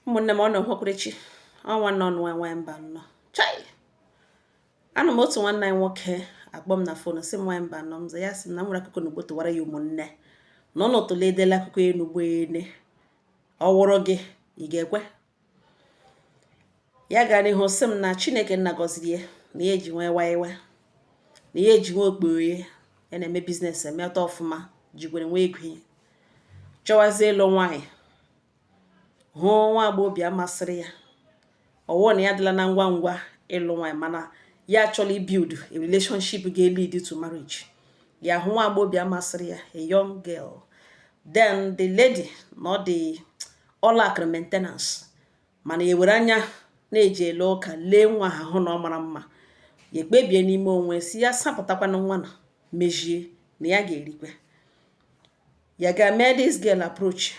Ụmụnne m, ọ nọ hụkwurechi ọnwa nọ nwa nwa mba nnọọ. Chai, anụ m otu nwanne anyị nwoke akpọ m na phone, sị m, "Nwaanyị mba nọ." M za ya, sị m na m nwere akụkọ n'ugbo tụwara ya. Ụmụnne na ụnụ tụle edela akụkọ enugbo ene ọ wụrụ gị, ị ga-ekwe ya gaa n'ihu? Sị m na Chineke nna gọziri ya, na ya eji nwee waiwa, na ya eji nwe okpoghe, ya na-eme business, emeta ọfụma, jikwere nwa ego ya, chọwazie ịlụ nwaanyị, hụ nwa agbọghọbịa masịrị ya. Ọwụ na ya adịla na ngwa ngwa ịlụ nwaanyị, mana ya achọla build a relationship ga-lead to marriage. Ya hụ nwa agbọghọbịa masịrị ya, a young girl. Then the lady na ọ dị ọ lackịrị maintenance, mana ya were anya na-eji ele ụka lee nwa ha, hụ na ọ mara mma. Ya ekpebie n'ime onwe si ya sapụtakwana nwa na mejie na ya ga-erikwe. Ya ga-mee this girl approach.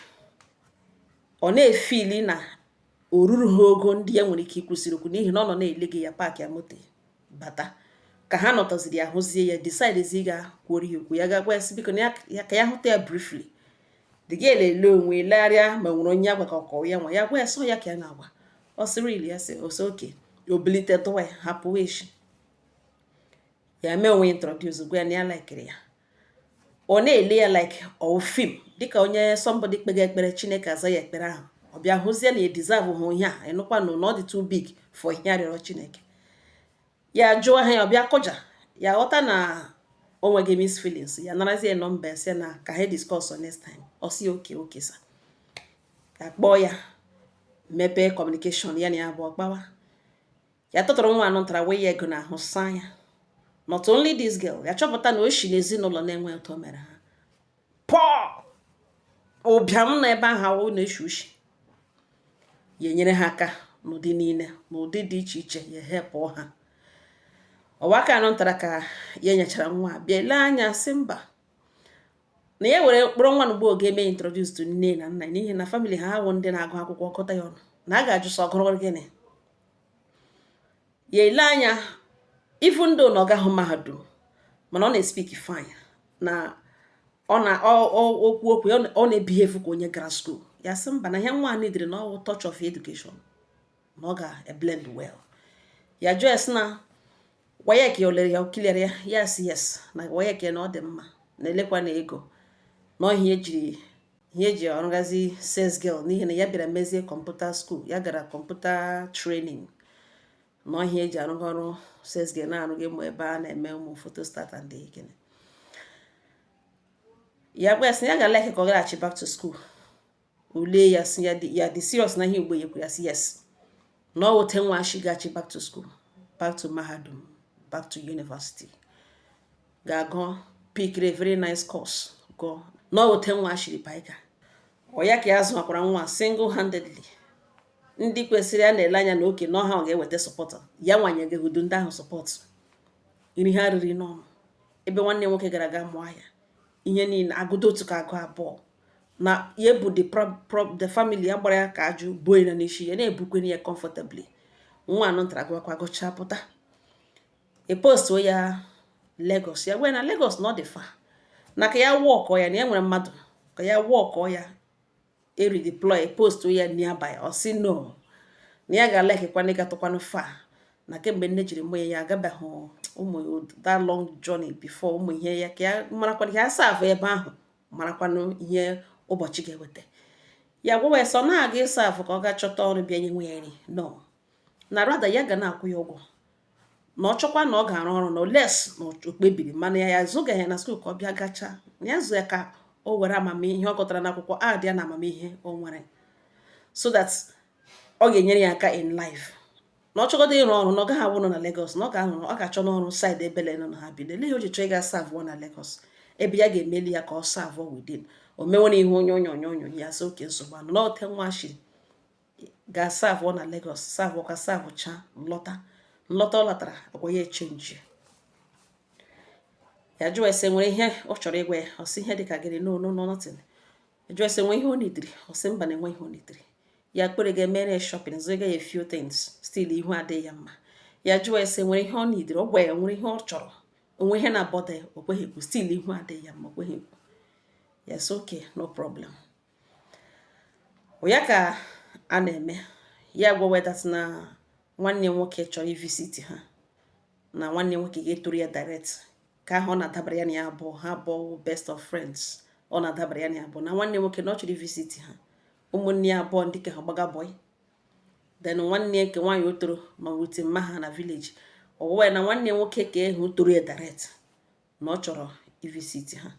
Ọ na-efeeli na o ruru ha ogo ndị ya nwere ike ikwụsịrị okwu, n'ihi na ọ nọ na-ele gị ya park ya moto bata ka ha nọtọziri ya, hụzie ya, decide ga kwuoro ya okwu. Ya ga-agwa ya sị biko na ya ka ya hụta ya briefly. The girl ele onwe, legharịa ma nwere onye agwa ka ọkọ ya nwa. Ya gwa ya sọ ya ka ya na-agwa. Ọ sịrị ili ya sị ose oke o bilite tụwa ya hapụ echi. Ya mee onwe introduce, gwa ya na ya likeri ya. Ọ na-ele ya like ọ film, dịka onye somebody kpega ekpere, Chineke aza ya ekpere ahụ. Ọ bịa hụzie na ya deserve hụ ihe a ịnụkwa na ọ dị too big for ihe a rịọrọ Chineke. Ya jụọ ha, ya ọ bịa kụja. Ya ghọta na o nweghị mixed feelings. Ya narazie nọmba ya, sị na ka ha discuss next time. Ọ sị okay, okay sir. Ya kpọọ ya, mepee communication ya na ya abụọ kpawa. Ya tụtụrụ nwa anọ ntara wee ya ego n'ahụ, saa ya. Not only this girl, ya chọpụta na o si n'ezinụlọ na-enwe ụtọ mere ha pọọ ụbịam nọ ebe ahụ awụ na-eshi ushi. Ya enyere ha aka n'ụdị niile, n'ụdị dị iche iche, ya helpụọ ha. Ọwa aka anọ ntara ka ya nyechara nwa, bịa lee anya, sị mba, na ya were kpọrọ nwa n'ugbo oge eme introduce to nne na nna, n'ihi na family ha awụ ndị na-agụ akwụkwọ kọta ya ọnụ na a ga-ajụ sọ ọgụrụ gịnị. Ya ele anya, even though na ọ gahụ mahadum, mana ọ na-speak fine, na ọ na okwu okwu ọ na-ebehave ka onye gara school. Ya sị mba, na ihe nwa a needịrị na ọwụ touch of education, na ọ ga-blend well. Ya jụọ ya sị na WAEC ya olere ya okilere ya. Ya sị yes, na WAEC ya na ọ dị mma, na elekwa na ego na ọhịa ejiri ihe eji ọrụgazi sales girl, n'ihi na ya bịara mezie computer school, ya gara computer training, na ọhịa eji arụga ọrụ sales girl, na-arụghị ụmụ ebe a na-eme ụmụ photostat and gịnị. Ya gwa ya sị ya ga like ka ọ gaghachi back to school. Ule ya sị ya dị ya dị serious na ihe ugbo ya kwuru. Ya sị yes, na ọ wote nwa shi gachi back to school, back to mahadum, back to university, ga-agụ, pick a very nice course gụọ, na ọ wote nwa shiri paika. Ọ ya ka ya zụmakwara nwa single handedly. Ndị kwesịrị a na-ele anya na oke na ọha ọ ga-eweta support, ya nwanyere udo ndị ahụ support nri ha riri n'ọnụ. Ebe nwanne nwoke gara aga mụọ ahịa, ihe niile agụdo otu ka agụ abụọ na ya bụ the pro the family ya gbara ya ka ajụ buo ya n'isi, ya na-ebukweni ya comfortably. Nwa anọ ntara agụakwa, gụchaa, pụta, e postuo ya Lagos. Ya gwa ya na Lagos na ọ dị far, na ka ya wọkọ ya na ya nwere mmadụ ka ya wọkọ ya eredeploy, postuo ya nearby. Ọ sị no, na ya ga-alekekwana ịgatụkwanụ far, na kemgbe nne jiri mụ ya, ya agabeghị ụmụ that long journey before. Ụmụ ihe ya ka ya marakwana ka ya serve ebe ahụ, marakwanụ ihe ụbọchị ga-eweta. Ya gwawa ya sọ na-aga ịsa afụ ka ọ ga chọta ọrụ bịa nye nwe ya nri, no, na rather ya ga na-akwụ ya ụgwọ, na ọ chọkwa na ọ ga-arụ ọrụ na oles na o kpebiri. Mana ya azụgaghị ya na school ka ọ bịa gachaa, na ya zụ ya ka o were amamihe ọ gụtara n'akwụkwọ add ya na amamihe o nwere, so that ọ ga-enyere ya aka in life. Na ọ chọgodo ịrụ ọrụ, na ọ gaghị awụ nọ na Lagos, na ọ ga-arụ, ọ ga-achọ n'ọrụ side ebele nọ na ha bi. Lelee ihe o ji chọọ ịga serve na Lagos, ebe ya ga-emeli ya ka ọ serve within o menwere ihe onye onye onye onye ya sị oke nsogbu anụ na ote nwa shiri ga serve na Lagos, serve ka serve cha lọta. Nlọta ọ lọtara, agwa ya echange. Ya jụọ ese nwere ihe ọ chọrọ ịgwa ya. Ọ sị ihe dịka gịnị? No, no, no, nothing. Ya jụọ ese nwere ihe ọ nidiri. Ọ sị mba, na enwe ihe ọ nidiri. Ya kpere ga-emere ya shopping, zụga ya few things, still ihu adịghị ya mma. Ya jụọ ese nwere ihe ọ nidiri, ọ gwa ya nwere ihe ọ chọrọ, onwe ihe na-abọda ya. O kweghị ekwu. Still ihu adịghị ya mma, o kweghị ekwu. Yes, okay, no problem. Ọ ya ka A na-eme ya gwawe that na nwanne nwoke chọrọ ivisit ha, na nwanne nwoke ga-etoro ya direct, ka ahụ ọ na-adabara ya na ya abụọ, ha abụọ wụ best of friends, ọ na-adabara ya na ya abụọ, na nwanne nwoke na ọ chọrọ ivisit ha. Ụmụnne ya abụọ ndị ke ha gbaga boy, then nwanne nke nwaanyị o toro ma wute mma ha na village. Ọwụwa ya na nwanne nwoke ka ehu toro ya direct na ọ chọrọ ivisit ha.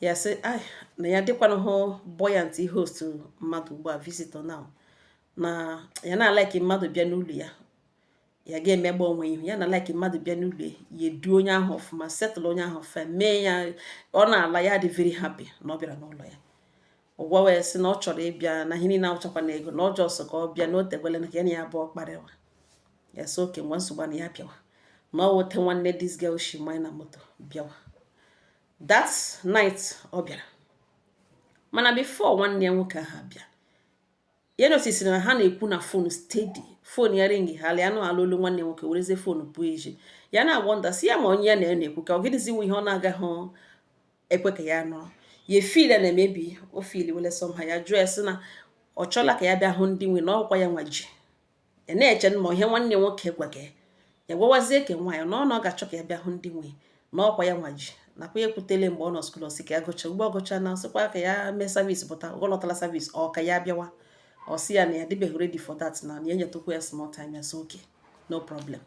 Ya sị ai na ya dịkwanụ hụ buoyant host mmadụ ugbu a, visitor now, na ya na-alike mmadụ bịa n'ụlọ ya, ya ga-emegba onwe ihu ya, na like mmadụ bịa n'ụlọ ya, ya edu onye ahụ ọfụma, settle onye ahụ fe, mee ya ọ na-ala, ya dị very happy na ọ bịara n'ụlọ ya. Ụgwọ wee sị na ọ chọrọ ịbịa, na ihe niile awụchakwa na ego, na ọ just ka ọ bịa na o tegbele na ka ya na ya abụọ kparịwa. Ya sị oke nwa nsogbu na ya bịawa, na ọ wote nwanne this girl shi mmanya na moto bịawa. That night ọ bịara, mana before nwanne ya nwoke ahụ abịa, ya noticeri na ha na-ekwu na phone steady. Phone ya ring ha, ya nụ ala olu nwanne nwoke, werezie phone pụọ eji. Ya na-awonder si ya ma onye ya na ya na-ekwu, ka ọ gịnịzi ihe ọ na-agaghị ekwe ka ya nụrụ. Ya efeel ya na-emebi o feel wele somehow. Ya jụọ ya sị na ọ chọla ka ya bịa hụ ndị nwe na ọkwa ya nwa ji ya na-eche ma ihe nwanne nwoke gwaga ya. Ya gwawazie ke nwaanyị na ọ ga-achọ ka ya bịa hụ ndị nwe na ọkwa ya nwa ji, nakwa ya ekwutele mgbe ọ nọ school, ọsị ka ya gụcha ugbo, ọ gụcha na ọsịkwa ka ya mee service pụta, ọ lọtala service, ọ ka ya bịawa. Ọ sị ya na ya dịbeghị ready for that, na ya nyetụkwa ya small time. Ya sị okay, no problem.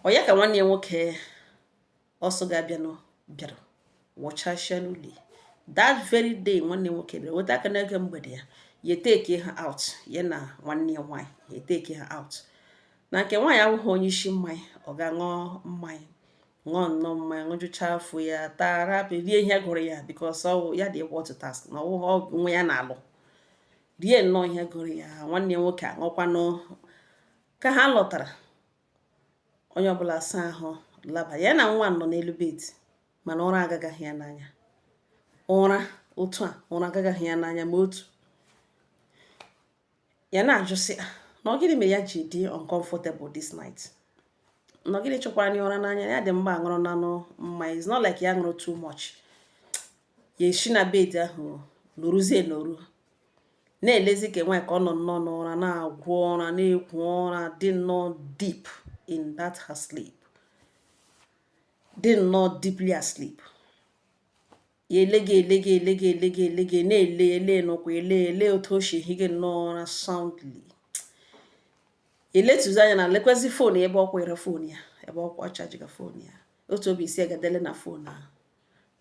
Ọ ya ka nwanne ya nwoke ọsọ ga-abịanụ bịara wọchashịa n'ụlọ that very day. Nwanne nwoke bịara weta aka n'ego mgbede ya, ya etake ha out, ya na nwanne ya nwaanyị, ya etake ha out. Na nke nwaanyị awụghị onye isi mmanya, ọ ga-aṅụ mmanya, ṅụọ nnọọ mmanya, ṅụjụcha afọ ya, taa, rapụ, rie ihe gụrụ ya, because ọ ya dị equal to task na ọwụ nwa ya na-alụ, rie nnọọ ihe gụrụ ya. Nwanne ya nwoke aṅụkwanụ. Ka ha lọtara, onye ọbụla saa ahụ laba, ya na nwa nọ n'elu bed, mana ụra agagaghị ya n'anya. Ụra otu a, ụra agagaghị ya n'anya ma otu. Ya na-ajụsị na ọ gịnị mere ya ji dị uncomfortable this night, na ọ gịnị chọkwara ya ụra n'anya. Ya dị mgba aṅụrụ nanụ mmanya, it's not like ya ṅụrụ too much. Ya esi na bed ahụ noruzie noru, na-elezi ka nwaanyị ka ọ nọ nnọọ n'ụra, na-agwụ ụra, na-ekwu ụra, dị nnọọ deep in that her sleep, dị nnọọ deeply asleep. Ya elege, elege, elege, elege, elege, na-ele ele n'ụkwụ, ele ele otu o si ehige nnọọ ụra soundly. Eletuzi anya na lekwezi phone ebe ọ kwere phone ya, ebe ọ chargega phone ya. Otu obi isi egadele na phone ahụ,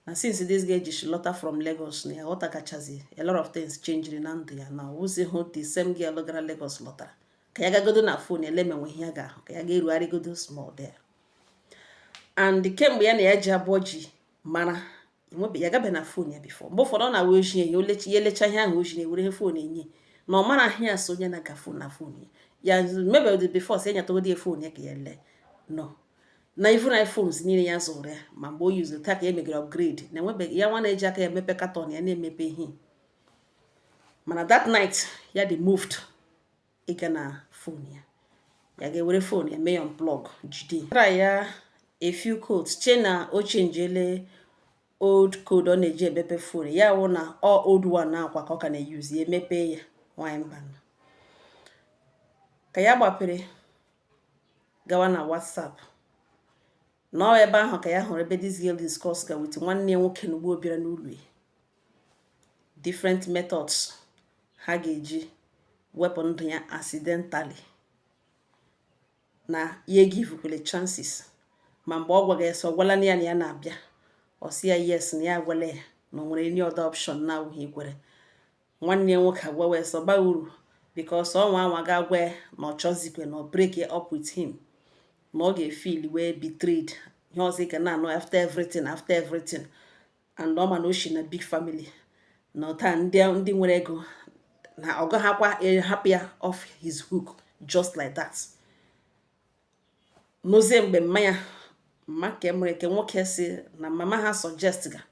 na since this girl ji lọta from Lagos, na ya ghọtakachazi a lot of things changed na ndụ ya, na ọwụzi hụ the same girl gara Lagos lọtara. Ka ya gagodo na phone ele menwe ihe ya ga-ahụ, ka ya ga-erugharịgodo small there. And kemgbe ya na ya ji abụọ ji mara enwebe ya gabe na phone ya before, mgbe ụfọdụ ọ na-awa oji ya, ya elecha ihe ahụ oji na-ewere ihe phone enye na ọ mara ahịa so onye na-aga phone na phone ya, ya mebe before sị enyetagodi ya phone ya ka ya lee no na even iPhones niile ya zụrụ ya, ma mgbe o yuzu taa ka ya megere upgrade, na enwebeghị ya nwa na-eji aka ya emepe carton ya na-emepe ihe. Mana that night ya dị moved ịga na phone ya, ya ga-ewere phone ya mee ya unplug, jide, try ya a few codes, che na o changele old code ọ na-eji emepe phone ya, wụ na ọ old one na-akwa ka ọ ka na-eyuzi ya emepe ya. Nwanyị mba, ka ya gbapere gawa na WhatsApp, nọọ ebe ahụ ka ya hụrụ ebe this girl discuss ga with nwanne ya nwoke na ugbo bịara n'ụlọ ya, different methods ha ga-eji wepụ ndụ ya accidentally, na ya egivekwele chances. Ma mgbe ọ gwaga ya sị ọ gwala ya na ya na-abịa, ọ sị ya yes, na ya agwala ya na o nwere any other option na-awụghị ikwere. Nwanne ya nwoke agwa wee sị ọ baghị uru, because ọ nwa anwa ga-agwa ya na ọ chọzikwe na ọ break up with him, na ọ ga-efeel wee betrayed. Ihe ọzọ ị ga na-anụ after everything, after everything, and ọ ma na o shi na big family, na taa ndị nwere ego, na ọ gaghakwa hapụ ya off his hook just like that. N'ozie mgbe mma ya, mma ka emere ke nwoke, si na mama ha suggest ga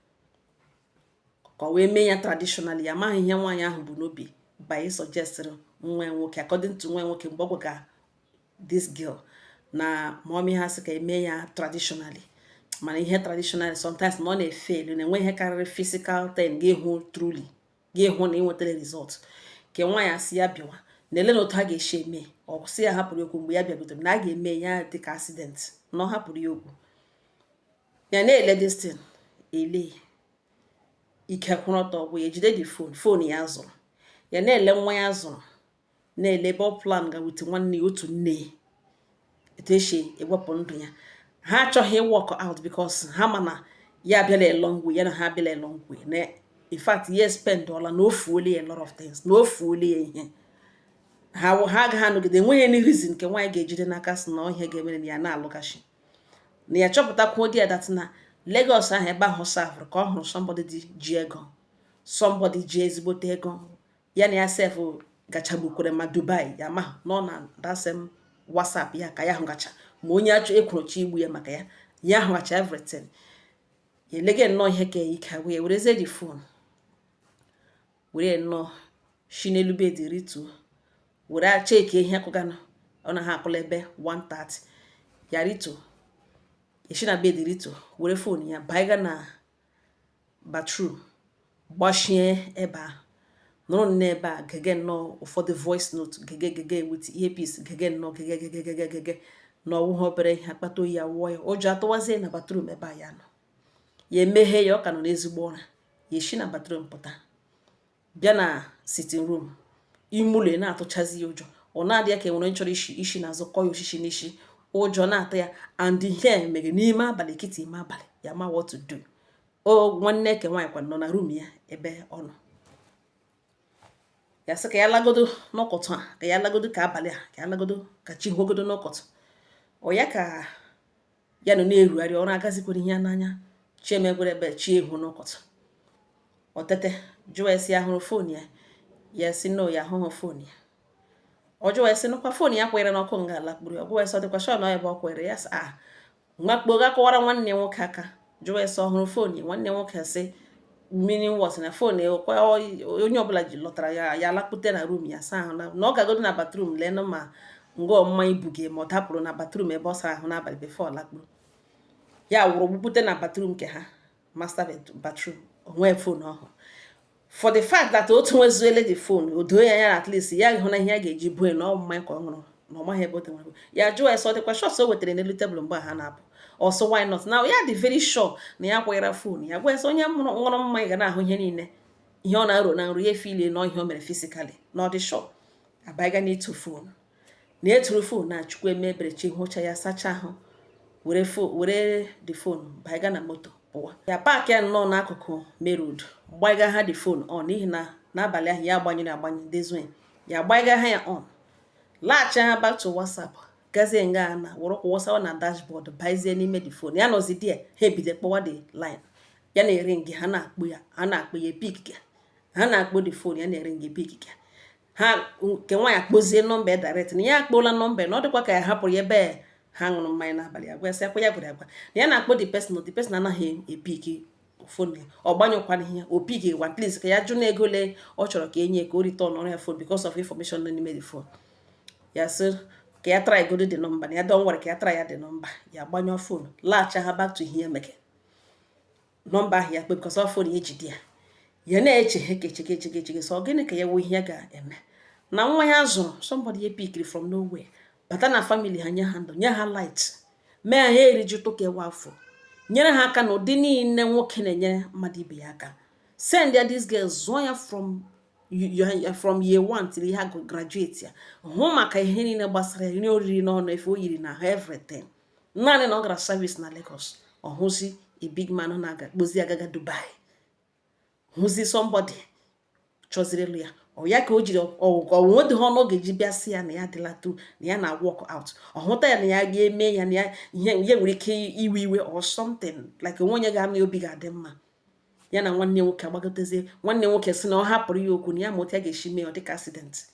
ka ọ wee mee ya traditionally, ya amaghị ihe nwaanyị ahụ bụ n'obi by suggestịrị nwa ya nwoke. According to nwa ya nwoke, mgbe ọ gwaga this girl na mommy ha sị ka eme ya traditionally, mana ihe traditionally sometimes na ọ na-efail, na enwe ihe karịrị physical thing ga-ehụ truly, ga-ehụ na ị nwetara result. Ke nwaanyị asị ya bịawa na ele na otu a ga-esi eme. Ọ sị ya hapụrụ okwu mgbe ya bịagotere na a ga-eme ya dịka accident, na ọ hapụrụ ya okwu. Ya na-ele this thing, ele ike kwụrụ ọtọ bụ ya ejide the phone, phone ya zụrụ. Ya na-ele nwa ya zụrụ, na-ele ebe ọ plan ga with nwanne ya, otu nne ya, etu esi ewepụ ndụ ya. Ha achọghị work out because ha ma na ya abịala a long way, ya na ha abịala a long way, na in fact ya spend ọla na o fuole ya a lot of things, na o fuole ya ihe. Ha agaghị anọgide. Enweghị any reason nke nwaanyị ga-ejide n'aka sị na ihe ga-emere na ya na-alụgachi na ya. Chọpụtakwuo di ya that na Lagos ahụ, ebe ahụ serverụ ka ọ hụrụ somebody dị ji ego, somebody ji ezigbote ego. Ya na ya sef gachagbukwere ma Dubai. Ya ma nọ na that same WhatsApp ya ka ya hụgacha ma onye achọ ekwuru chi igbu ya maka ya. Ya hụgacha everything. Ya elege nnọọ ihe ka ike agwụ ya, werezie the phone, were nnọọ shi n'elu bed rituo, were checki ihe akụganụ. Ọ na ha akụla ebe 1:30. Ya rituo, esi na bed rituo, were phone ya baiga na bathroom, gbachie ebe ahụ, nọrọ n'ebe a gege nnọọ ụfọdụ voice note, gege gege with earpiece, gege nnọọ, gege gege gege gege na ọwụghị obere ihe. Akpata oyi awụọ ya, ụjọ atụwazie. Na bathroom ebe a ya nọ, ya emeghe ya, ọ ka nọ n'ezigbo ụra. Ya esi na bathroom pụta, bịa na sitting room, ime ụlọ na-atụchazi ya ụjọ. Ọ na-adị ya ka enwere onye chọrọ ishi isi n'azụ kọọ ya osisi n'isi. Ụjọ na-atụ ya, and ihe mere n'ime abalị kịta, ime abalị. Ya ma what to do. O nwanne ke nwaanyị kwa nọ na room ya ebe ọ nọ. Ya sị ka ya lagodo n'ụkọtụ a, ka ya lagodo, ka abalị a, ka ya lagodo, ka chi hụgodo n'ụkọtụ. Ọ ya ka ya nọ na-erugharị ọrụ, agazikwara ihe ya n'anya. Chi emegwere ebe chi ehu n'ụkọtụ. Ọ tete, jụọ ya sị ya hụrụ phone ya. Ya sị no, ya ahụghị phone ya. Ọ jụọ ya sị nụkwa phone ya kwere n'ọkụ nga alakpuru. Ọ gwa ya sị ọ dịkwa sure na ebe ọ kwere. Ya sị a makpo ga kọwara nwanne ya nwoke aka. Jụọ ya sị ọ hụrụ phone ya. Nwanne ya nwoke sị meaning what? Na phone ya onye ọbụla ji lọtara ya, ya alakpute na room ya, saa ahụ, na ọ gagodo na bathroom leenụ ma ngwa mmanya buge ma ọ dapụrụ na bathroom ebe ọ sara ahụ n'abalị before ọ lakpuru. Ya wụrụ gbupute na bathroom nke ha, master bathroom, onwe phone ọhụrụ. For the fact that otu nwezuele the phone, o doo ya anya, at least ya hụ na ihe ya ga-eji buo na ọ mmanya ka ọ ṅụrụ, na ọ maghị ebe o tenwere. Ya jụọ ya sị ọ dịkwa sure o wetara n'elu tebụl mgbe ha na-apụ. Ọsọ why not now? Ya dị very sure na ya kwanyere phone ya. Gwa ya sị onye ṅụrụ mmanya ga na-ahụ ihe niile, ihe ọ na-aro na nri ya, efilie na ihe o mere physically, na ọ dị sure abaiga n'ịtụ phone, na eturu phone na Chukwu eme ebere, chi hụcha. Ya sacha ahụ, were were the phone baiga na moto pụwa. Ya park ya nnọọ n'akụkụ main road, gbaiga ha the phone on, n'ihi na n'abalị ahụ ya agbanyere agbanye dezue. Ya gbaiga ha ya on, laghachi ha back to WhatsApp, gazie nga na were wụsawa na dashboard, baizie n'ime the phone. Ya nọzi there, ha ebido kpọwa the line ya na-ere nge. Ha na-akpụ ya, ha na-akpụ ya, pick ha na-akpọ the phone ya na-ere nge, pick ha. Nke nwaanyị akpọzie nọmba ya direct, na ya akpọla nọmba, na ọ dịkwa ka ya hapụrụ ya ebe ha ṅụrụ mmanya n'abalị. Agwa sị akwa ya gwara agwa na ya na-akpọ the person, the person anaghị epick phone ya, ọ gbanyụkwana ihe o pick gwa. At least ka ya jụ na ego ole ọ chọrọ ka enye ka o return ọrụ ya phone because of information nọ n'ime the phone. Ya sị ka ya try godo the number, na ya don worry, ka ya try ya the number. Ya gbanyụọ phone, laghachi ha back to ihe ya mege nọmba ahụ ya kpe, because ọ phone ya ejide ya. Ya na-eche ha ka echege echege echege sọ gịnị ka ya wụ ihe ya ga-eme na nwa ya zụrụ. Somebody ya pickiri from nowhere bata na family ha, nye ha ndụ, nye ha light, mee ha erijutụ kewa afọ, nyere ha aka n'ụdị niile nwoke na-enyere mmadụ ibe ya aka. Send ya this girl, zụọ ya from year one till ha graduate. Ya hụ maka ihe niile gbasara ya, nri oriri n'ọnụ, efe o yiri na ahụ, everything. Naanị na ọ gara service na Lagos, ọ hụzi a big man na-aga kpozi agaga Dubai, hụzi somebody chọziri ịlụ ya. Ọ ya ka o jiri ọnwedịghị ọnụ ọ ga-eji bịa sị ya na ya adịla tu, na ya na work out. Ọ hụta ya na ya ga-eme ya na ya ihe ya nwere ike iwe iwe or something like onwe onye ga-ama obi ga-adị mma. Ya na nwanne nwoke agbagotezie. Nwanne nwoke sị na ọ hapụrụ ya okwu, na ya ma otu ya ga-esi mee ọ dịka accident,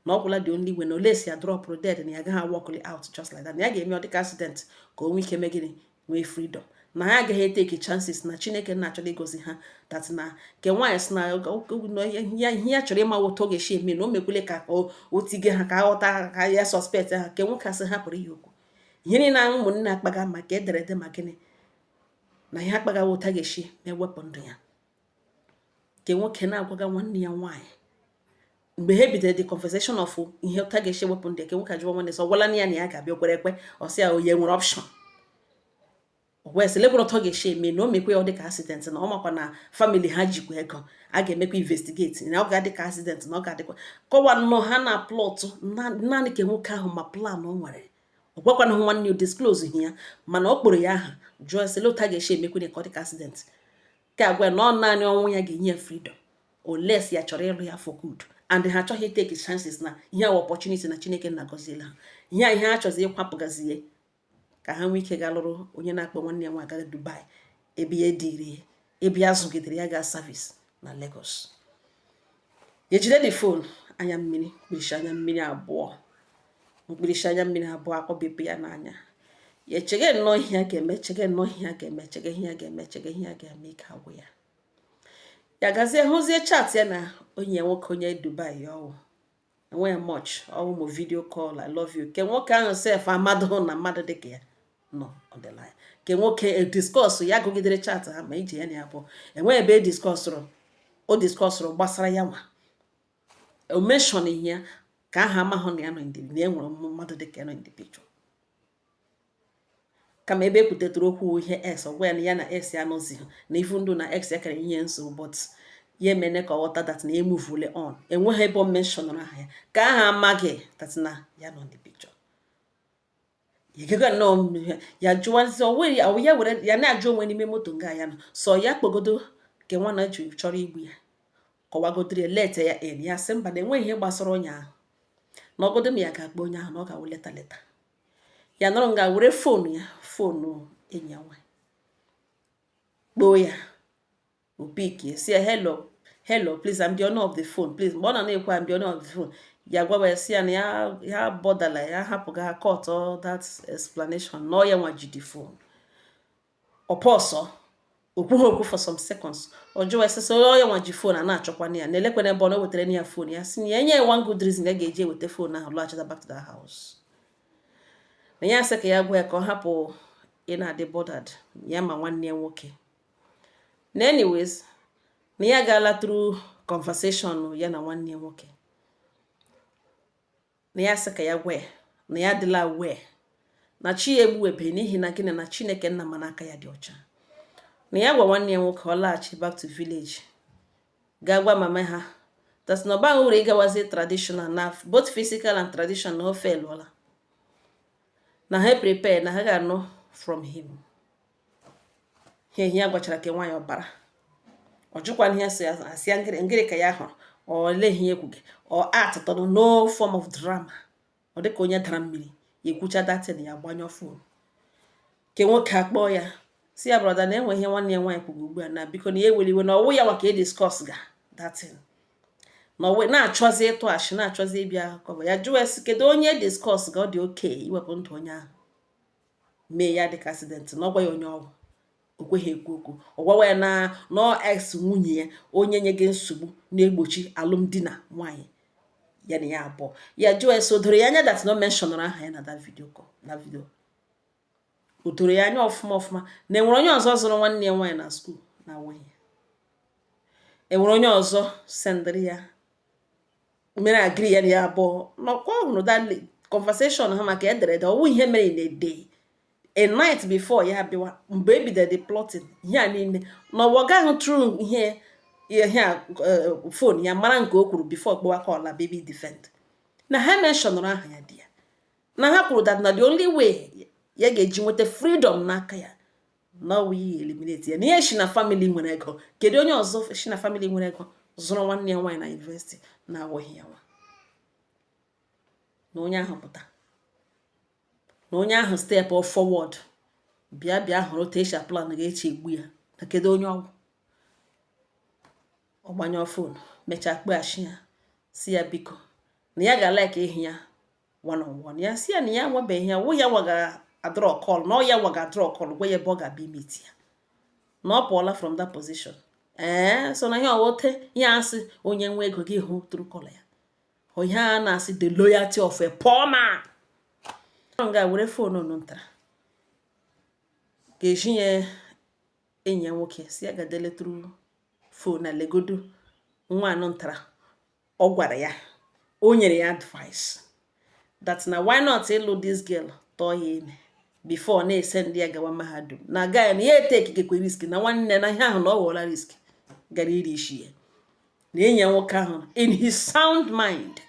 na ọ gwụla. The only way na ole si ya dropụrụ dead, na ya agaghị walk out just like that, na ya ga-eme ọ dịka accident ka o nwee ike mee gịnị, nwee freedom, na ha agaghị etake chances, na Chineke na-achọrọ igozi ha, that na nke nwaanyị sị na ihe ya chọrọ ịma otu ọ ga-esi eme, na o mekwele ka o tige ha ka aghọta ka ya suspect ha. Nke nwoke asị hapụrụ ya okwu. Ihe niile ahụ ụmụnne akpaga maka ederede ma gịnị na ihe akpagawa otu a ga-esi na-ewepụ ndụ ya. Nke nwoke na-agwaga nwanne ya nwaanyị Mgbe ha bidoro the conversation of ihe ụta ga-esi ewepụ ndị ke nwoke, ajụwa nwanne, sọ gwala ya na ya ga-abịa, kwere ekwe. Ọ sị ya onye nwere option, o wee sị lekwara ụtọ ga-esi eme na o mekwe ya ọ dịka accident, na ọ makwa na family ha jikwa ego, a ga-emekwa investigate, na ọ ga-adị ka accident, na ọ ga-adịkwa kọwa nnọọ. Ha na plot naanị ka nwoke ahụ ma plan o nwere. Ọ gwakwana nwanne ya, disclose ihe ya, mana ọ kpọrọ ya aha, jụọ sị le ụta ga-esi emekwe ka ọ dịka accident, ka agwa na ọ naanị ọnwụ ya ga-enye ya freedom, unless ya chọrọ ịlụ ya for good, and ha achọghị take chances na ihe a opportunity na Chineke na-agọziela ha. Ihe a ihe ha chọzi ịkwapụgazie ka ha nwee ike ga lụrụ onye na-akpọ nwanne ya nwa aga Dubai, ebe ya dịrị, ebe ya zụgidere ya ga service na Lagos. Ya ejide the phone, anya mmiri, mkpirisi anya mmiri abụọ, mkpirisi anya mmiri abụọ akpọbepụ ya n'anya. Ya echege nnọọ ihe ya ga-eme, chege nnọọ ihe ya ga-eme, chege ihe ya ga-eme, chege ihe ya ga-eme. Ike agwụ ya. Ya gazie hụzie chat ya na onye ya nwoke, onye Dubai. Ya ọwụ enweghị much, ọwụ mụ video call, "I love you." Ke nwoke ahụ sef amadụ na mmadụ dịka ya nọ on the line. Ke nwoke discuss ya gụgidere chat ha ma ije ya na ya bụ enweghị ebe e discussụrụ, o discussụrụ gbasara ya nwa, o mention ihe ya ka aha amahụ na ya nọ in the, na e nwere mmadụ dịka ya nọ in the picture. Kama ebe ekwutetụrụ okwu ihe ex, ọ gwa ya na ya na ex ya anọzighị, na ifu ndụ na ex ya kara ihe nsogbu, but ya emene ka ọ ghọta that na emuvule on. Enweghị ebe o mentionụrụ aha ya ka aha amaghị that na ya nọ in the picture. Ya nnọọ ya jụwazi ọwụ ya were ya na-ajụ onwe n'ime moto nga ya nọ, so ya kpogodo nke nwa na ji chọrọ igbu ya, kọwagodiri ya, let ya in. Ya sị mba, na enweghị ihe gbasara onye ahụ, na ọgodo m ya ga-akpọ onye ahụ, na ọ ga-awụ later later. Ya nọrọ nga were phone ya, phone enyi ya nwaanyị, kpoo ya, o pick, si ya, "Hello, hello, please, I'm the owner of the phone, please." Mgbe ọ nọ na-ekwu, "I'm the owner of the phone," ya gwawa ya, si ya na ya ya bọdala ya, hapụga cut all that explanation, na ọ ya nwa ji the phone. Ọ pọsọ, o kwughị okwu for some seconds. Ọ jụwa ya sị ọ ya nwa ji phone a na-achọkwana ya, na-elekwana ebe ọ na wetara ya phone. Ya sị na ya nye ya one good reason ya ga-eji eweta phone ahụ lọghachita back to that house, na ya sị ka ya gwa ya ka ọ hapụ ị na-adị bothered ya ma nwanne ya nwoke, na anyways na ya gaala through conversation ya na nwanne ya nwoke, na ya sị ka ya gwa ya na ya adịla aware na chi ya egbuwebe, n'ihi na gịnị? Na Chineke nna ma n'aka ya dị ọcha. Na ya gwa nwanne ya nwoke ọ laghachi back to village, gaa gwa mama ha that na ọbaghị uru ịgawazi traditional, na both physical and traditional na ofe elụọla, na ha prepare na ha ga-anụ from him. Ihe ya gwachara ke nwaanyị ọbara, ọ jụkwana ihe si asị ya ngịrị ngịrị ka ya hụrụ, ọ ole ihe ekwughị, ọ atụtọrọ no form of drama. Ọ dịka onye dara mmiri, ya ekwucha datin, ya gbanyụọ phone. Ke nwoke akpọọ ya, si ya, brother, na enwe ihe nwanne ya nwaanyị kwuru ugbu a, na biko na ya eweli iwe, na ọwụ ya nwa ka e discuss ga datin, na ọwụ na-achọzi ịtụ ashị, na-achọzi ịbịa cover ya. Jụọ ya sị kedu onye discuss ga ọ dị oke iwepụ ndụ onye ahụ mee ya dịka accident, na ọ gwa ya onye ọgwụ. O kweghị ekwu okwu. Ọ gwawa ya na nọ ex nwunye ya, onye nye gị nsogbu na-egbochi alụmdi na nwaanyị ya na ya abụọ. Ya jụọ ya sị o doro ya anya that no mentionụrụ aha ya na that video call, na video, o doro ya anya ọfụma ọfụma na enwere onye ọzọ zụrụ nwanne ya nwaanyị na school na awụghị ya, enwere onye ọzọ sendịrị ya mere agree ya na ya abụọ nọkwa hụrụ that conversation ha maka ederede ọwụ ihe mere in a day, a night before ya abịawa, mgbe e bidoro the plotting ihe a niile, na ọwa gaghị through ihe ihe a phone ya mara nke o kwuru before kpọwa call baby defend, na ha mentionụrụ aha ya di ya, na ha kwuru that na the only way ya ga-eji nweta freedom n'aka ya na ọwụ ya eliminate ya, na ihe si na family nwere ego. Kedu onye ọzọ si na family nwere ego zụrụ nwanne ya nwaanyị na university na-awụghị ya nwa? Na onye ahụ pụta, na onye ahụ step forward, bịa bịa hụrụ otu esi plan ga-echi egbu ya, na kedu onye ọgwụ. Ọ gbanyụọ phone, mechaa kpeghachi ya, si ya biko na ya ga-alike ịhụ ya one on one. Ya si ya na ya nwebeghị ya wụ ya nwa ga-adraw call, na ọ ya nwa ga-adraw call, gwa ya ebe ọ ga-abịa imeet ya, na ọ pụọla from that position. Ee, so na ihe ọwote ihe asị onye nwe ego gị hụ true color ya, ihe a na-asị the loyalty of a poor man. Nga were phone unu ntara ga-eji ya enyi ya nwoke, si ya ga deletụrụ phone na legodo nwa anọ ntara. Ọ gwara ya O nyere ya advice that na why not ịlụ this girl, tọọ ya ime before na-ese ndị ya gawa mahadum, na guy na ya etake gekwe risk na nwanne na ihe ahụ na ọ wụọla risk gara iri isi ya. Na enyi ya nwoke ahụ in his sound mind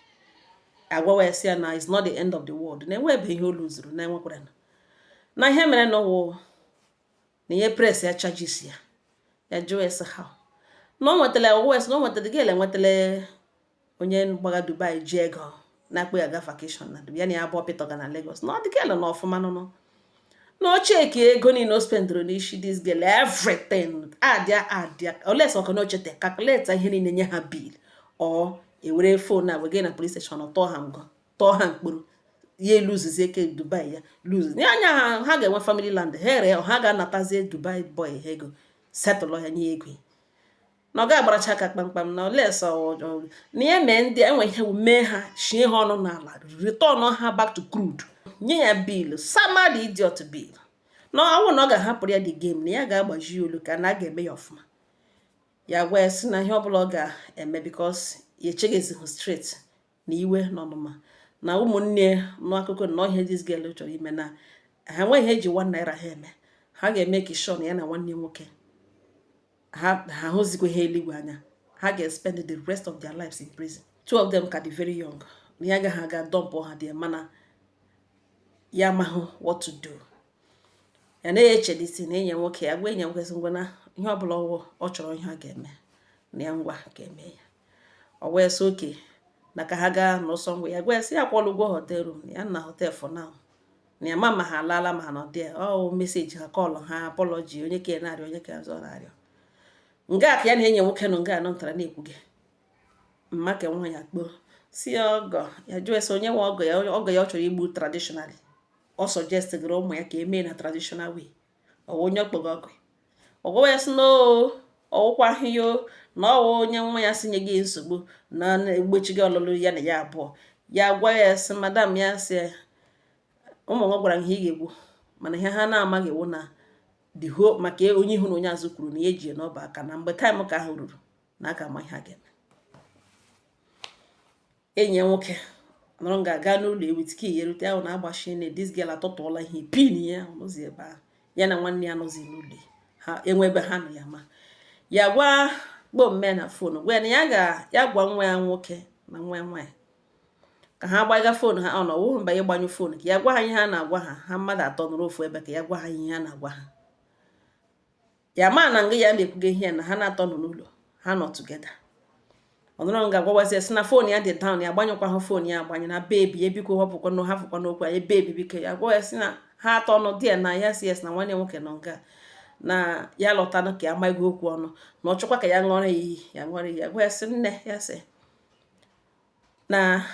agwawa ya sị ya na it's not the end of the world, na enwebe ihe o luzuru, na enwekwara na ihe mere na ọwụ na ihe press ya charges ya. Ya jụọ ya sị ha na o nwetara ọgwụ, na o nwetara girl, enwetala onye gbaga Dubai ji ego na-akpọ ya aga vacation na Dubai, ya na ya abụọ pịtọga na Lagos, na ọ dị girl na ọfụma nụnụ, na o cheki ego niile o spendụrụ n'isi this girl, everything adịa adịa oles ọkụ na ochete calculate ihe niile, nye ha bill, ọ ewere phone a wege na police station, tọọ ha ngọ, tọọ ha mkpụrụ, ya eluzizie eke Dubai, ya lose ya anya ha. Ha ga-enwe family land ha ere, ha ga-anatazie Dubai boy ha ego, settle ya, nye ego na ọ ga-agbaracha aka kpamkpam na oles na ya mee ndị enwe ihe mee ha shie ha ọnụ n'ala, return ha back to crude, nye ya bill, sama the idiot bill, na ọwụ na ọ ga-ahapụrụ ya the game, na ya ga-agbaji ya olu ka na a ga-eme ya ọfụma. Ya gwa ya sị na ihe ọbụla ọ ga-eme, because ya echeghịzihụ straight na iwe na ọnụma na ụmụnne nụ akụkọ na ọhịa this girl chọrọ ime, na ha enweghị ihe eji 1 naira ha eme, ha ga-eme ka sure na ya na nwanne nwoke ha ha hụzikwa ihe eluigwe anya, ha ga-spend the rest of their lives in prison. Two of them ka dị very young, na ya agaghị aga dump ha dị, mana ya amaghị what to do. Ya na-echelisi na enyi nwoke ya gwa enyi nwoke sị ngwa, na ihe ọbụla ọwụ ọ chọrọ, ihe a ga-eme na ya, ngwa ga-eme ya. Ọ wee sị oke na ka ha gaa n'ụsọ ngwa. Ya gwa ya sị ya kwụọla ụgwọ hotel room ya na hotel for now, na ya ma ha alaala, ma ha nọ there, ọ message ha, call ha, apology, onye ka na-arịọ, onye ka ọzọ na-arịọ nga ka ya na enyi nwoke nọ nga anọ ntara na-ekwu gị mma ka nwa ya kpoo si ya ọgọ ya jụọ ese onye nwe ọgọ ya, ọgọ ya ọ chọrọ igbu traditionally. Ọ suggest gịrị ụmụ ya ka emee na traditional way, ọ wụ onye ọkpọgọ ọgọ ọgwụwa ya sị na ọwụkwa ya na ọwụ onye nwa ya si nye gị nsogbu na egbochi gị ọlụlụ ya na ya abụọ. Ya gwa ya sị madam, ya sị ụmụ nwa gwara ihe ị ga-egbu, mana ihe ha na-amaghị wụ na the whole maka onye ihu na onye azụ kwuru na ya eji n'ọba aka, na mgbe time ka ahụ ruru na aka ama ihe a ga-eme. Enyi ya nwoke nọrọ nga aga n'ụlọ ewit ka ya erute ahụ na-agbachi na this girl atụtụọla ihe pin ya nọzi ebe ahụ, ya na nwanne ya nọzi n'ụlọ ha enwe ebe ha nọ. Ya ma ya gwa kpọmme na phone, gwa ya na ya ga ya gwa nwa ya nwoke na nwa ya nwaanyị ka ha gbaiga phone ha ọ na ọwụghị mba ịgbanyụ phone, ka ya gwa ha ihe ha na-agwa ha. Ha mmadụ atọ nọrọ ofu ebe ka ya gwa ha ihe ha na-agwa ha. Ya ma na nga ya na-ekwuga ihe ya na ha na-atọ nọ n'ụlọ, ha nọ together. Ọ nọrọ nga gwawazi ya sị na phone ya dị down, ya agbanyụkwa ha phone ya agbanye, na baby ya biko họpụkwa na hafụkwa n'okwu ya, baby biko. Ya gwa ya sị na ha atọ nọ di ya na ya si yes, na nwanne nwoke nọ nga, na ya lọtanụ ka ya mago okwu ọnụ, na ọ chọkwa ka ya ṅụọrọ ya iyi, ya ṅụọrọ iyi. Ya gwa ya sị nne ya sị na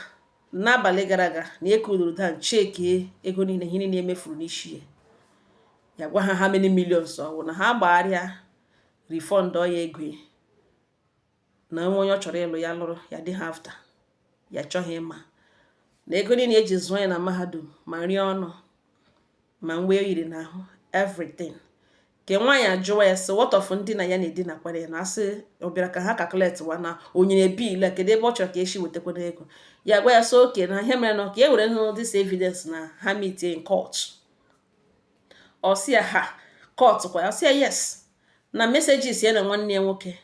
n'abalị gara aga na ya cooluru down, chekie ego niile, ihe niile emefuru n'isi ya. Ya gwa ha how many millions ọ wụ, na ha gbagharịa refund ya ego ya, na onwe onye ọ chọrọ ịlụ ya lụrụ ya dị ha after ya chọghị ịma, na ego niile eji zụọ ya na mahadum, ma nri ọnụ, ma mgbe e yiri n'ahụ, everything. Ke nwaanyị ajụwa ya sị what of ndị na ya na-edinakwara ya, na asị ọ bịara ka ha calculate wa na onyere bill, kedu ebe ọ chọrọ ka esi wetakwana ego? Ya gwa ya sị oke, na ihe mere na ka e were nụ this evidence na ha meet in court. Ọ sị ya ha court kwa? Ya sị ya yes, na messages ya na nwanne ya nwoke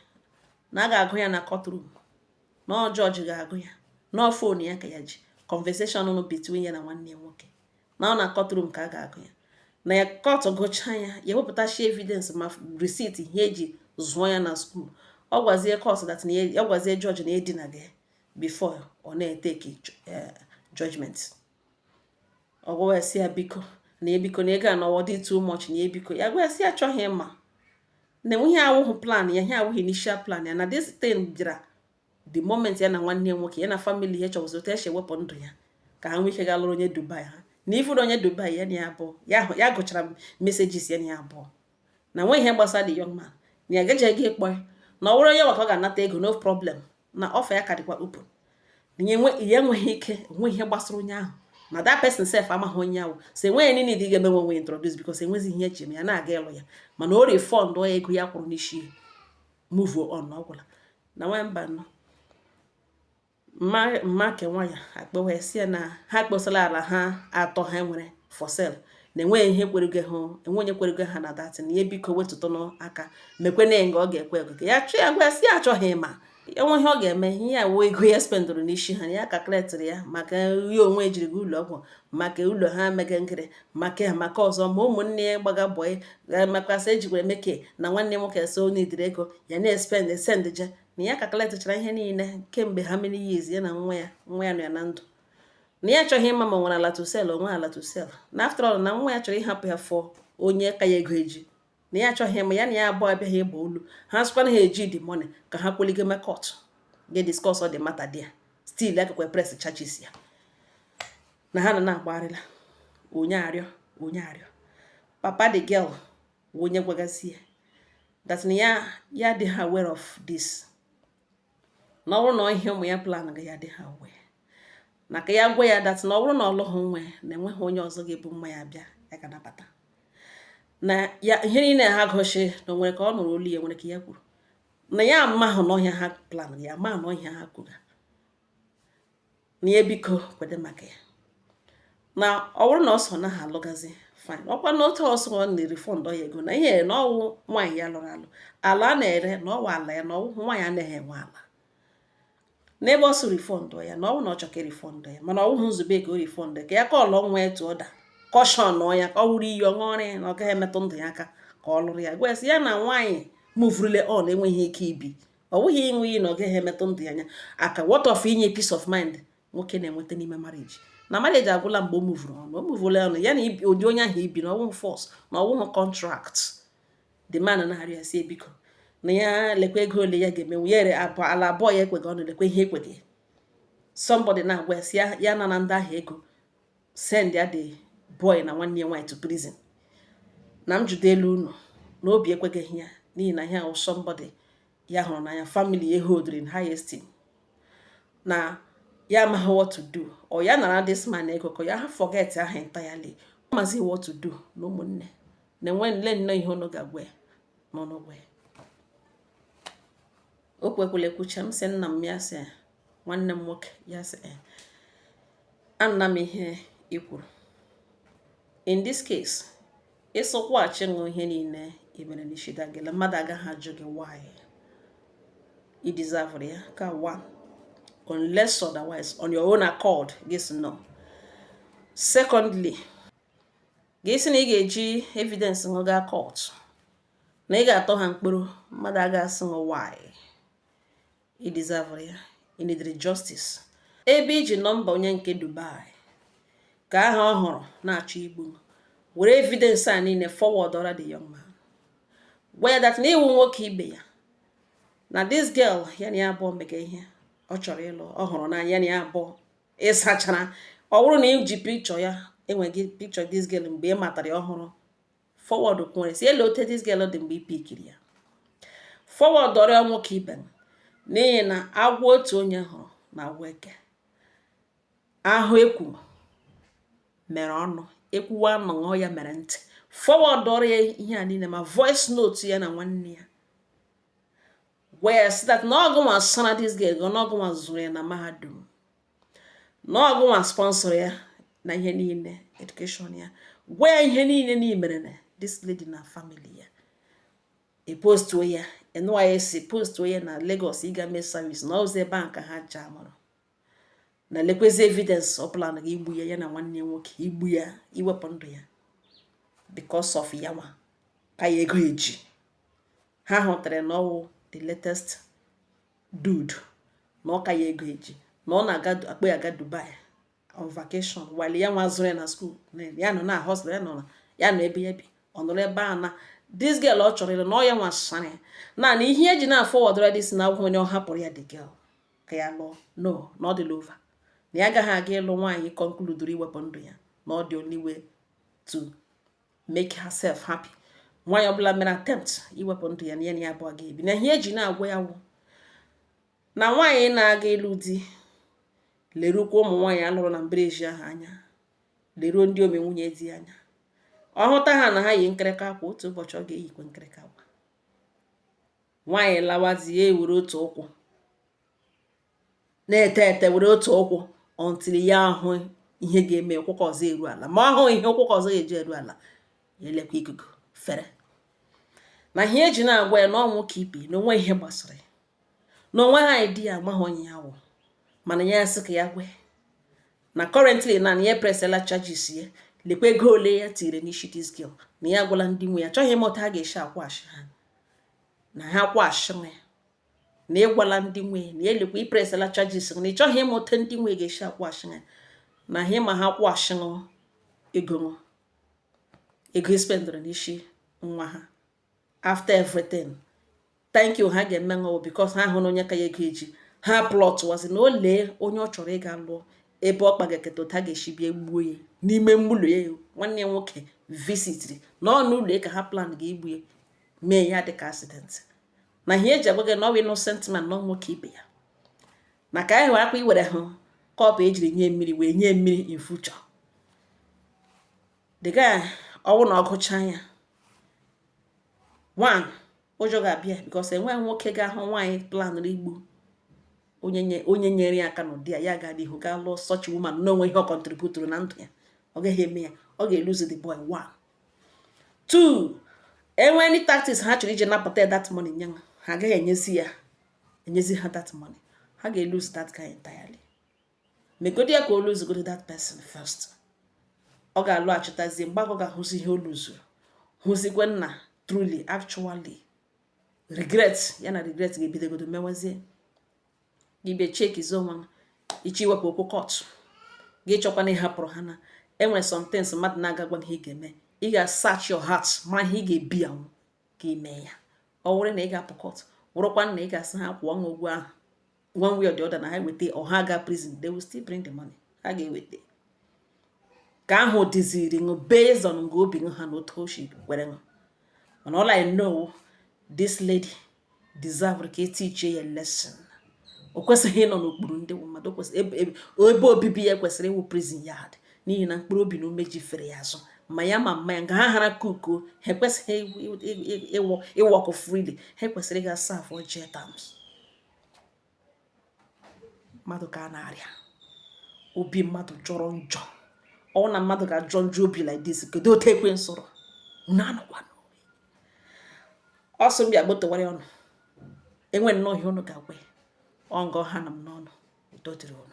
na a ga-agụ ya na courtroom, na ọ jọji ga-agụ ya, na ọ phone ya ka ya ji conversation nụ between ya na nwanne ya nwoke, na ọ na courtroom ka a ga-agụ ya, na ya court gụchaa ya, ya ewepụtachi evidence ma receipt ihe eji zụọ ya na school. Ọ gwazie court that na ya gwazie judge na edina gị before ọ na-eteki judgment. Ọ gwawa ya sị ya biko, na ya biko, na ego a na ọwọ dị too much, na ya biko. Ya gwa ya sị ya achọghị ịma na enweghị awụghị plan ya, ihe awụghị initial plan ya, na this thing bịara the moment ya na nwanne ya nwoke, ya na family ya chọwụzi otu esi ewepụ ndụ ya ka ha nwee ike ga lụrụ onye Dubai ha, na ifuru onye Dubai ya na ya abụọ ya gụchara messages ya na ya abụọ, na nwe ihe gbasara the young man, na ya gajeghị ịkpọ ya, na ọ bụrụ onye nwa ka ọ ga-anata ego, no problem, na offer ya ka dịkwa open, na ya enweghị ike onwe ihe gbasara onye ahụ, na that person sef amaghị onye ahụ, so enweghị any need ga-eme nwe introduce, because enwezi ihe eji eme ya na-aga ịlụ ya, mana o refund ya ego ya kwụrụ n'isi, move on, na ọ gwụla. Na nwa mba nọ Mma ke nwa ya akpọwa ya, si ya na ha kposala ala ha atọ ha nwere for sale, na enweghị ihe kwerego ha, enwe onye kwerego ha na datin ya. Biko wetụtụnụ aka, mekwene nga ọ ga-ekwe ego ya chụ ya. Gwa ya si ya achọghị ịma enwe ihe ọ ga-eme. Ihe ya wụ ego ya spendụrụ n'isi ha, ya calculatịrị ya maka ya onwe ejiri gị ụlọ ọgwụ, maka ụlọ ha mege nkiri, maka maka ọzọ, ma ụmụnne ya gbaga boy, makwasị ejikwara meke na nwanne nwoke so n'idiri ego ya na-espend send je, na ya calculatịchara ihe niile kemgbe ha many years ya na nwa ya nọ ya na ndụ, na ya achọghị ịma ma ọ nwere ala to sell, onwe ala to sell, na after all na nwa ya chọrọ ịhapụ ya fọ onye ka ya ego eji, na ya achọghị ịma ya na ya abụọ abịaghị ịgba olu ha. Sịkwana ha eji the money ka ha kwelige me court ga discuss the matter there. Still akakwa press charges ya na ha nọ na-agbagharịla onye arịọ onye arịọ. Papa the girl wụ onye gwagazi ya that na ya ya dị ha aware of this, na ọ bụrụ na ihe ụmụ ya plan ga ya dị ha aware, na ka ya gwa ya that na ọ bụrụ na ọ lụghị nwa ya, na enweghị onye ọzọ ga-ebu nwa ya bịa ya ga-anabata na ya. Ihe niile ha gosi na o nwere ka ọ nụrụ olu ya, nwere ka ya kwuru na ya amahụ n'ọhịa ha plan ya, ama n'ọhịa ha kwuru, na ya biko kwede maka ya, na ọ bụrụ na ọ so na ha alụgazi, fine. Ọkwa n'otu ọsọ ọ na-refund ya ego na ihe na ọwụ nwaanyị ya lụrụ alụ, ala a na-ere na ọwụ ala ya, na ọwụ nwaanyị anaghị enwe ala n'ebe ọ sọ refund ya, na ọwụ na ọ chọ ka refund ya, mana ọwụhụ nzube ka o refund ka ya kọlụ nwa ya tụọ da caution ya, ka ọ wụrụ iyi ọ ṅụọrọ ya na ọ gaghị emetụ ndụ ya aka ka ọ lụrụ ya. Gwa ya sị ya na nwaanyị movurule on enweghị ike ibi, ọ bụghị ịṅụ iyi na ọ gaghị emetụ ndụ ya anya aka. What of inye peace of mind nwoke na-enweta n'ime marriage? Na marriage agwụla mgbe o movuru on, o movurule on ya na ụdị onye ahụ ibi, na ọwụghị force, na ọwụghị contract. The man na-arịọ ya si biko, na ya lekwa ego ole ya ga-emenwu ya ere abụọ ala abụọ ya ekweghị ọnụ, lekwa ihe ekweghị. Somebody na-agwa ya si ya na ndị ahụ ego send ya the boy na nwanne ya nwaanyị to prison. Na m jude elu unu na obi ekweghị ya, n'ihi na ihe ahụ somebody ya hụrụ n'anya, family ya hold in high esteem, na ya amaghị what to do, or ya nara this man ego ka ya ha forget ahụ entirely, mazi what to do. Na ụmụnne na-enwe nle nnọọ ihe unu ga-agwa ya n'ọnụ gwa ya. O kwekwala ekwucha. M sị nna m, ya sị nwanne m nwoke, ya sị anna m ihe i kwuru in this case, ịsụkwaghachi ṅụ ihe niile i mere n'isi dagele, mmadụ agaghị ajụ gị why. I deserve ya ka one, unless otherwise on your own accord gị sị no. Secondly, gị sị na ị ga-eji evidence ṅụ gaa court, na ị ga-atọ ha mkpụrụ, mmadụ agaghị asị ṅụ why. I deserve ya, ị needed justice. Ebe iji nọmba onye nke Dubai ka aha ọ hụrụ na-achọ igbu, were evidence a niile forward ọra the young man, gwa ya that na iwu nwoke ibe ya, na this girl ya na ya abụọ mega ihe ọ chọrọ ịlụ, ọ hụrụ n'anya ya na ya abụọ ịsachara. Ọ bụrụ na iji picture ya, enweghị picture this girl mgbe ị matara ya ọhụrụ, forward kwere si ele ote this girl dị mgbe ị pickiri ya, forward ọrịa nwoke ibe m, n'ihi na agwọ otu onye hụrụ na agwọ eke ahụ ekwu mere ọnụ ekwuwa anọghọ ya mere ntị. Forward ọrịa ihe a niile, ma voice note ya na nwanne ya, gwa ya sị that na ọgụnwa sara this girl, na ọgụnwa zụrụ ya na mahadum, na ọgụnwa sponsor ya na ihe niile, education ya. Gwa ya ihe niile na mere na this lady na family ya e postuo ya NYSC, postuo ya na Lagos ịga mee service, na ọzọ ebe ahụ ka ha ji amụrụ, na lekwezi evidence ọ plan ga igbu ya, ya na nwanne ya nwoke, igbu ya, iwepụ ndụ ya because of ya nwa ka ya ego eji ha hụtara na ọwụ the latest dude, na ọ ka ya ego eji, na ọ na-aga akpọ ya aga Dubai on vacation, while ya nwa zụrụ ya na school, ya nọ na hostel, ya nọ ya nọ ebe ya bi, ọ nọrọ ebe a na this girl ọ chọrọ ịlụ, na ọ ya nwa sara ya naanị ihe eji na forward this, na agwụ onye ọ hapụrụ ya the girl ka ya lụọ. No, na ọ dịla over, na ya agaghị aga ịlụ nwaanyị concluduru iwepụ ndụ ya, na ọ dị only way to make herself happy. Nwaanyị ọbụla mere attempt iwepụ ndụ ya na ya na ya abụọ ga-ebi. Na ihe eji na-agwa ya wụ na nwaanyị na-aga ịlụ di, lerukwa ụmụ nwaanyị alụrụ na mbreji ahụ anya, leruo ndị ome nwunye di anya, ọ hụta ha na ha yi nkịrịka akwa, otu ụbọchị ọ ga-eyikwa nkịrịka akwa. Nwaanyị lawa di ya, ewere otu ụkwụ. Na-ete ete were otu ụkwụ until ya ahụ ihe ga-eme ụkwụ ka ọzọ eru ala. Ma ọ hụ ihe ụkwụ ka ọzọ ga-eji eru ala, ya elekwa ikuku fere. Na ihe eji na-agwa ya na ọ nwoke ibe na onwe ihe gbasara ya na onwe ha idea, amaghị onye ya wụ, mana ya sị ka ya gwe na currently na ya pressela charges ya. Lekwa ego ole ya tiri n'isi this girl, na ya agwala ndị nwe ya chọghị ịmụta ha ga-esi akwụghachi ha, na ha akwụghachi ya, na ịgwala ndị nwe na ya lekwa ipressela charges, na ị chọghị ịmụta ndị nwe ga-esi akwụghachi ya, na ha ma ha kwụghachi ego ego spendịrị n'isi nwa ha. After everything, thank you ha ga-eme ṅụọ, because ha hụ na onye ka ya ego eji ha plot wazi na o lee onye ọ chọrọ ịga lụọ ebe ọ kpagaketa otu a ga-esi bịa gbuo ya n'ime mgbụlọ ya. Nwanne ya nwoke visitiri na ọ n'ụlọ ya ka ha plan ga-egbu ya, mee ya dịka accident. Na ihe eji agwa gị na ọ bụ innocent man, na nwoke ibe ya, na ka anyị were akwa iwere hụ cup ejiri nye mmiri wee nye mmiri in future. The guy, ọwụ na ọ gụchaa ya one, ụjọ ga-abịa, because enweghị nwoke ga-ahụ nwaanyị planụrụ igbu onye nyere ya aka n'ụdị ya, ya gaa n'ihu gaa lụọ such woman na onwe ihe ọ contributuru na ndụ ya. Ọ gaghị eme ya. Ọ ga-elose the boy, one. Two, enwe any tactics ha chọrọ iji napụta that money nye ha, agaghị enyezi ya, enyezi ha that money. Ha ga-elose that guy entirely. Megodi ya ka o lose that person first, ọ ga-alọghachitazie mgbe ọ ga-ahụzi ihe o luzuru, hụzikwe nna truly, actually regret ya, na regret ga-ebidogodo mewezie. Gị bịa chekizie onwe iche iwepụ okwu court gị, chọkwa na ịhapụrụ ha, na enwere some things mmadụ na-agagwa ihe ị ga-eme. Ị ga-search your heart, mara ihe ị ga-ebi anwụ ka ị mee ya. Ọ bụrụ na ị ga-apụ court, wụrụkwa na ị ga-asị ha kwụọ ụgwọ ahụ one way or the other, na ha weta or ha ga prison, they will still bring the money. Ha ga-eweta ka ahụ dịziri ṅụ based on nga obi ha na otu oshi kwere ṅụ. Mana all I know, this lady deserve ka etichie ya lesson. O kwesịghị ịnọ n'okpuru ndị mmadụ. Ebe obibi ya kwesịrị ịwụ prison yard, n'ihi na mkpụrụ obi na umeji fere ya azụ, ma ya ma mma ya nga ha hara kukuo. Ha ekwesịghị ịwọkụ freely. Ha kwesịrị ịga serve jail terms. Mmadụ ka a na-arịa obi mmadụ jọrọ njọ. Ọ na mmadụ ga-ajọ njọ obi like this, kedu otu ekwensu rọ unu anọkwa ọsọ mbịa gbotowara ọnụ enwe nnọọ ihe unu ga-agwa ọ ngọ ha na m n'ọnụ. Udo dịrị unu.